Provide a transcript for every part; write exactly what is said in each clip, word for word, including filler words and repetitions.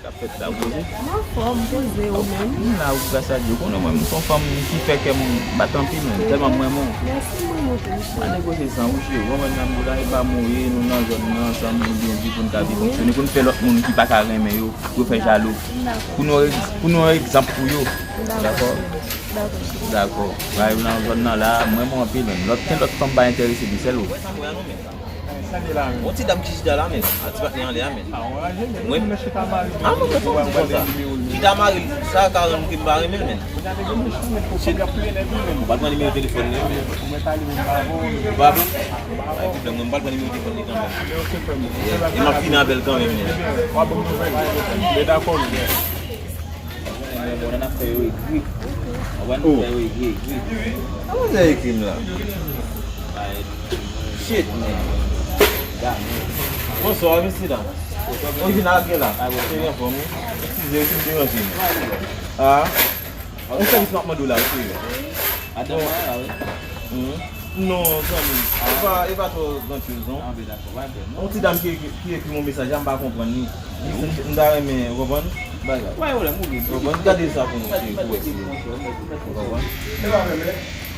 K ap fèt la, ou poze? M anfòm, poze, ou menm? M la wi, gras a Dye. Ou konnen mwen, m se yon fanm ki fè kè m bat anpil, menm. Tèlman m renmen w. Mèsi, mwen, mwen tou. Pa negosye san ou, cheri. Ou konprann sa m di w la, e pa m ou ye, nou nan zòn nan ansanm, nou byen viv, pou n ka byen fonksyone, pou n fè lòt moun ki pa ka renmen yo, pou yo fè jalou. Dakò. Pou nou, pou nou egzanp pou yo. Dakò. Dakò? Dakò, cheri. Dakò. Bay nan zòn nan la, m renmen w anpil, menm. Lòt, gen lòt fanm pa enterese li, sèl ou. Yon ti dam ki chita la, menm. A ti patnè anlè a, menm. Mwen, a mwen, mwen fè yon ti konsa. Chita mari l, sa ka rann ke m pa renmen l, menm. Shit. Ou pa pran nimewo telefòn li, menm. Ou pa bon? Pa gen pwoblèm, mwen pa pran nimewo telefòn li kanmenm. Yeah. E m ap fini avè l kanmenm, menm. Ou konnen, bon, nan afè yo egri. Ou konprann? Afè yo egri, egri. Kòman sa ekri m la? Shit, man. Bonswa, mesye dam. Ou vin lage la. Se byen fòm, wi. Eskize, wi, si m deranje nou. Ah. Yon sèvis m ap mande w la, mesye. Adan mwen la, wi. Mhm. Non, zanmi. E pa, e pa twò grandchoz, non. Ah, ben, dakò. Yon ti dam ki, ki, ki ekri m yon mesaj la, m pa konprann li. Li, m ta renmen, ou konprann? Bagay. Ou konprann? Gade sa pou nou, cheri, pou wè si, ou konprann?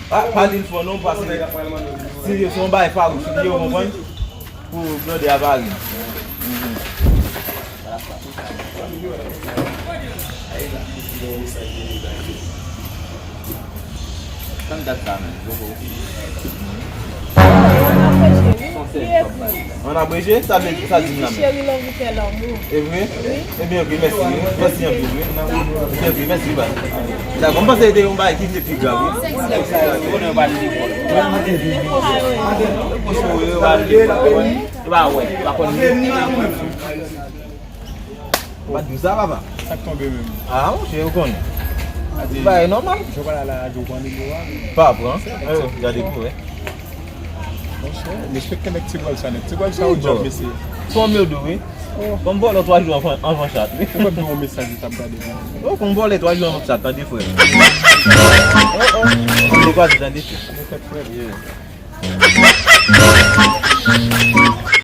Ah, pa di l fò non, paske si se yon bagay fawouch li ye, ou konprann? Pou blòdè a pa ri. Mhm. Tann dat sa menm, bro. An abreje, sa vle, sa di m la menm. Cheri, love ou fè lanmou. E vre? Wi. Ebyen, ok, mèsi, wi. Mèsi anpil, wi. Ebyen, ok, mèsi, bye. Dakò, m panse se te yon bagay ki te pi grav, wi. Konnen yo pa li. Yo pa wè, yo pa konn li. Ou pa t di w sa, papa? Sa k tonbe menm? Ah, monchè, ou konnen. Bagay nòmal. Jodi a la, jodi a nimewo a. Pa pran. Eh, gade pou wè. Monchè, respekte nèg Ti Gòl sa nèt. Ti Gòl sa yon djòb, mesye. Se yon mèdo, wi. Oh. Fò m vòlè w twa jou anvan, anvan chat, wi. Ou pa t gen yon mesaj li t ap gade pou ou. Oh, fò m vòlè w twa jou anvan chat, tande, frè. Oh, oh. Fò m kwaze, tande, frè. Mwen fèt, frè. Yeah.